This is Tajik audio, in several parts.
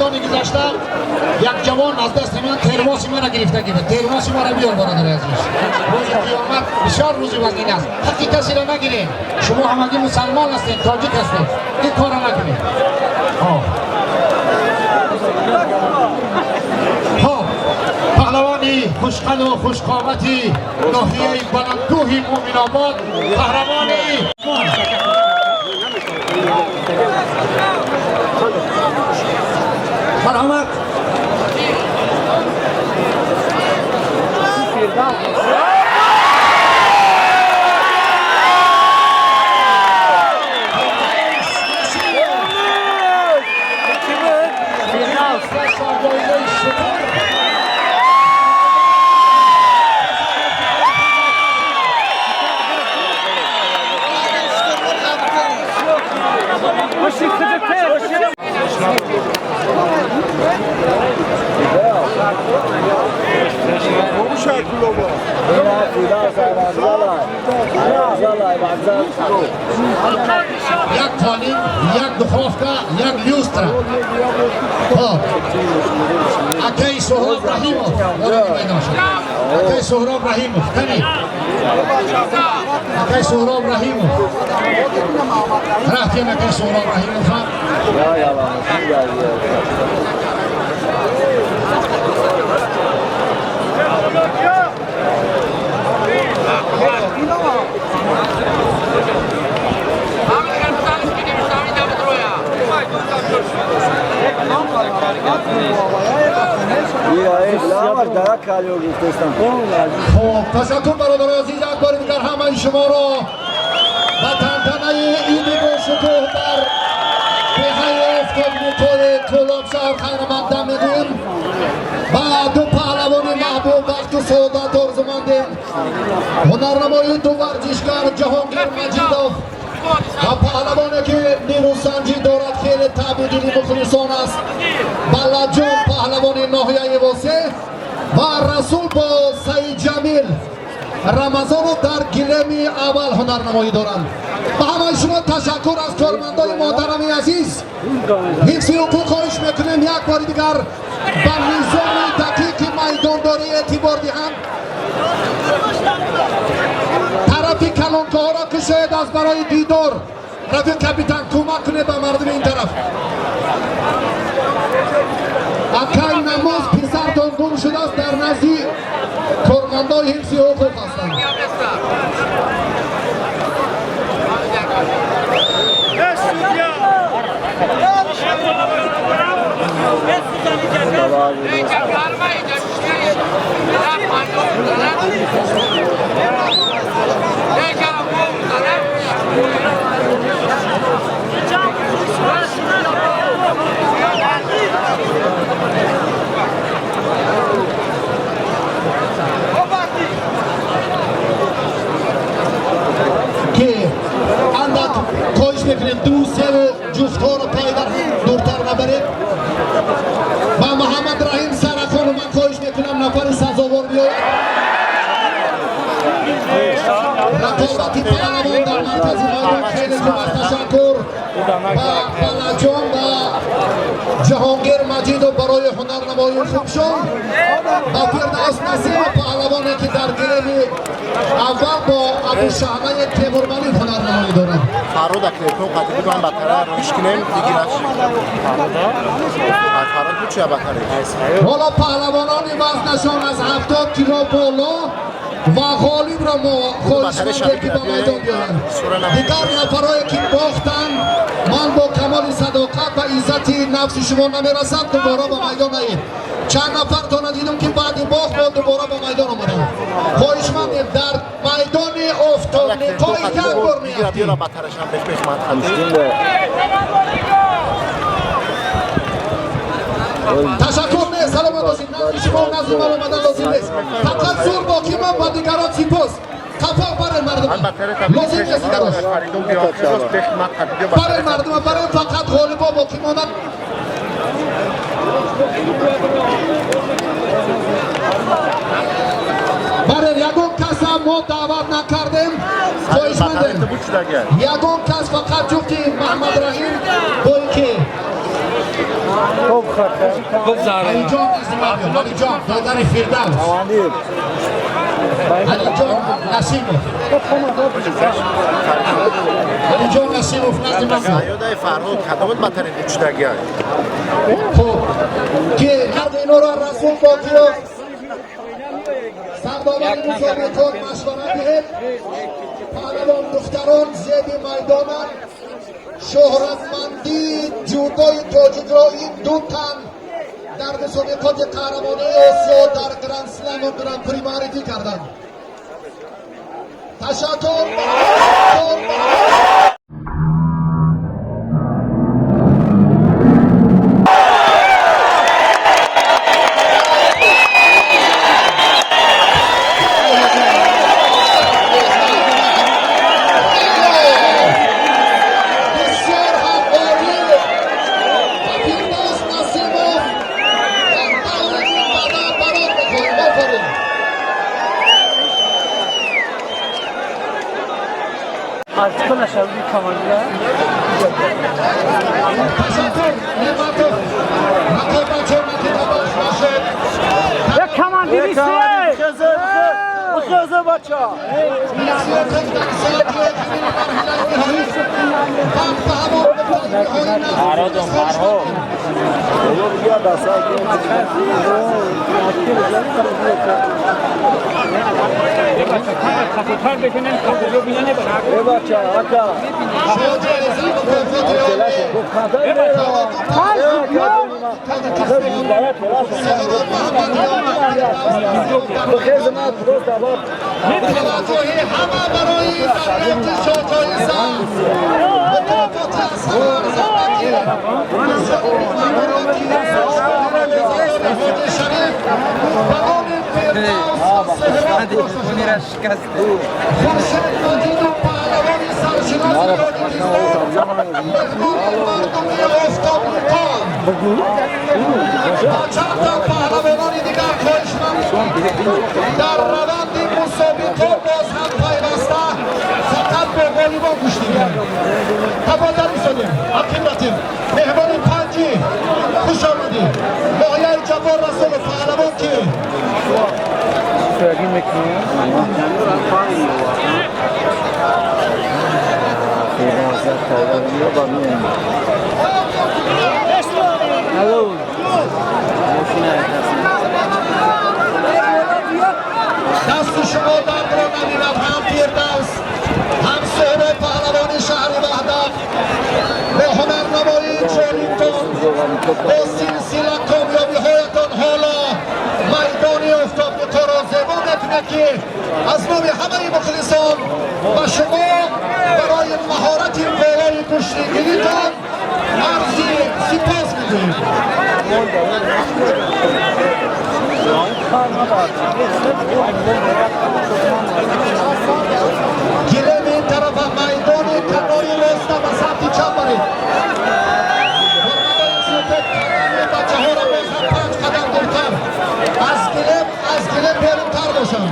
Рамазони гузашта як ҷавон аз дасти ман термоси мара гирифта гирифт. Термоси мара биёр, бародари азиз. Рӯзи қиёмат бисёр рӯзи вазнин аст. Ҳаққи касеро нагирем. Шумо ҳамагӣ мусалмон ҳастед, тоҷик ҳастед. Ин корро накунед. Хоб, паҳлавони хушқаду хушқомати ноҳияи Баландкӯҳи Муъминобод, қаҳрамони Марҳамат. Як қолин, як духовка, як люстра. Хоб, акаи Суҳроб Раҳимов вориди майдон шуд. Акаи Суҳроб Раҳимов, кани акаи Суҳроб Раҳимов рафтем. Акаи Суҳроб Раҳимов. Хоб, ташаккур, бародарои азиз. Як бори дигар ҳамаи шуморо ба тантанаи иди бошукӯҳ дар деҳаи Офтобникои Кӯлоб шаҳр хайрамақдам мегӯем. Ба ду паҳлавони маҳбуб бахту саодат орзумандем. Ҳунарнамоии ду варзишгар, Ҷаҳонгир Маҷидов ва паҳлавоне, ки нерӯсанҷӣ дорад, хеле таъбидили мухлисон аст, Балаҷон, паҳлавони ноҳияи Восеъ, ва Расул бо Саидҷамил Рамазонов дар гилеми аввал ҳунарнамоӣ доранд. Ба ҳамаи шумо ташаккур. Аз кормандои муҳтарами азиз ҳифзи ҳуқуқ хоҳиш мекунем, як бори дигар ба низоми дақиқи майдондорӣ эътибор диҳанд. Тарафи калонкоҳоро кушоед аз барои дидор. Рафиқ капитан, кӯмак кунед ба мардуми ин тараф. Акай Намоз, писартон гум шудааст, дар назди кормандои ҳифзи ҳуқуқ ҳастанд. Ки андак хоҳиш мекунем, ду, севу ҷуфтҳоро пай дар ҳам дуртар набаред. Ба Муҳаммад Раҳим Сарахону ман хоҳиш мекунам, нафари сазовор биёяд. Рақобати паҳлавон дар маркази майдон хеле хуб аст. Ташаккур ба Балаҷон ва Ҷаҳонгир Маҷидов барои ҳунарнамоии хубшон, ба Фирдавс Насимов, паҳлавоне, ки дар гилеми аввал бо Абушаҳнаи Темурмалик ҳунарнамоӣ дорад. Фарод аклетон қатиб ман батара роиш кунем дигираш. Фарод буд чия батаре? Ҳоло паҳлавонони вазнашон аз 70 кило боло ва ғолибро мо хоҳишмандем, ки ба майдон биёянд. Дигар нафарое, ки бохтанд, ман бо камоли садоқат ва иззати нафси шумо намерасам, дубора ба майдон наед. Чанд нафартона дидум, ки баъди бохт бо дубора ба майдон омаданд. Хоҳишмандем, дар майдони Офтобниқо як бор меафтем. Батарашам беш беш ман. Ташаккур нест, саломат бошед. Назди шумо, назди ман омадан лозим нест. Фақат зур боқӣ мон ва дигарон сипос. Қафо барен, мардума, лозим нест дигарош. Барен, мардума, барен, фақат ғолибо боқӣ монад. Барен, ягон касам мо даъват накардем. Хоҳишмандем, ягон кас, фақат ҷуфти Маҳмадраҳим бо ки Алиҷон Алиҷон, додари Фирдавс. Алиҷон Насимов. Алиҷон Насимов назди ман. Саёдаи Фарҳод кадомат бадтарин дучдагиай? Хуб, ки ҳарду инҳоро Расул Боқиёв, сардовари мусобиқот, машварат диҳед. Паҳлавон духтарон зеби майдонанд. Шӯҳратмандии ҷудои тоҷикро ин ду тан дар мусобиқоти қаҳрамонии Осиё дар Гранд-Сламу Гран-при муаррифӣ карданд. Ташаккур. Бисёр ҳам олӣ ва Фирдавс Насимов дар даври минбаъда барор мехоҳем. Офарин. Аз нашавди командира. Ташаккур, Неъматов. Рақобатчо натиҷабахш бошед. Як командири се. Бихезе, бача. 31 дар соати охирини марҳилаи ниҳоӣ вақт ба ҳамон нуқтаи ниҳоӣ наздик. Бия даса. Капутар бекунем, капутро бинане. Бача, ака. Шоҳ мукофоти олӣ. Соҳроб Муҳаммадиён. Бихезе, ма просто баб. Таваҷҷӯҳи ҳама барои дарёфти шоҳҷоиза, мукофоти аз ҳама арзандаки Ҳоҷи Шариф ба номи Фирдавс Сеҳроб гузошта шуд. Хуршед Маҷидов, паҳлавони саршиноси Тоҷикистон, меҳмони мардуми Офтобниқон ва чанд та паҳлавонони дигар хоҳишманд дар раванди мусобиқот боз ҳам пайваста фақат бо ғолибон гӯштӣ гиранд. Тафоддал истодем, ақиб ратем. Меҳмони панҷи, хуш омадӣ, ноҳияи Ҷаббор Расулов, паҳлавон ки Саги мекунем. Алло. Дасти шумо дардро набинад. Ҳам Фирдавс, ҳам Суҳроб, паҳлавони шаҳри Ваҳдат, бо ҳунарнамоии ҷолибтон, бо силсила комёбиҳоятон ҳоло майдони Офтобниқоро зебо мекунад, ки аз номи ҳамаи мухлисон ба шумо барои маҳорати болои гӯштигиритон арзи сипос мегӯем. Гилеми ин тарафа, майдони канори роста ба самти чап баред. Бачаҳоро боз ҳам 5 қадам дуртар аз гилем, аз гилем берунтар бошанд.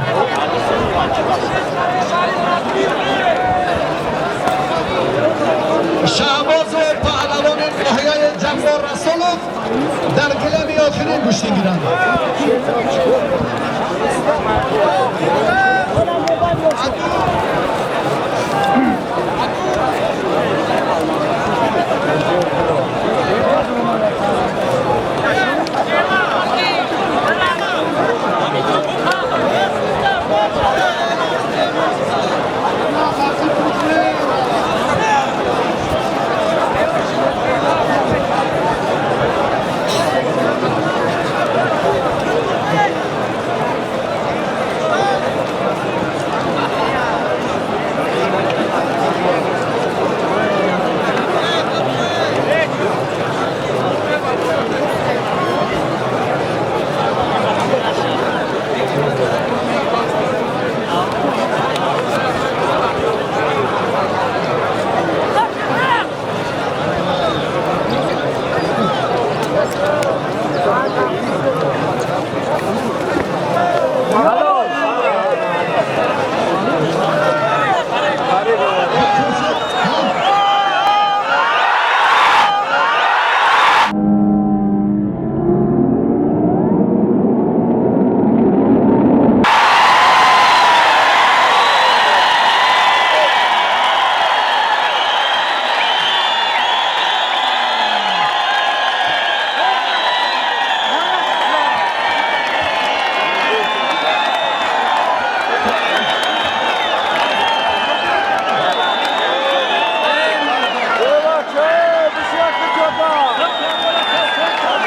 Шаҳбозу паҳлавони ноҳияи Ҷаббор Расулов дар гилеми охирин гӯштӣ гиранд.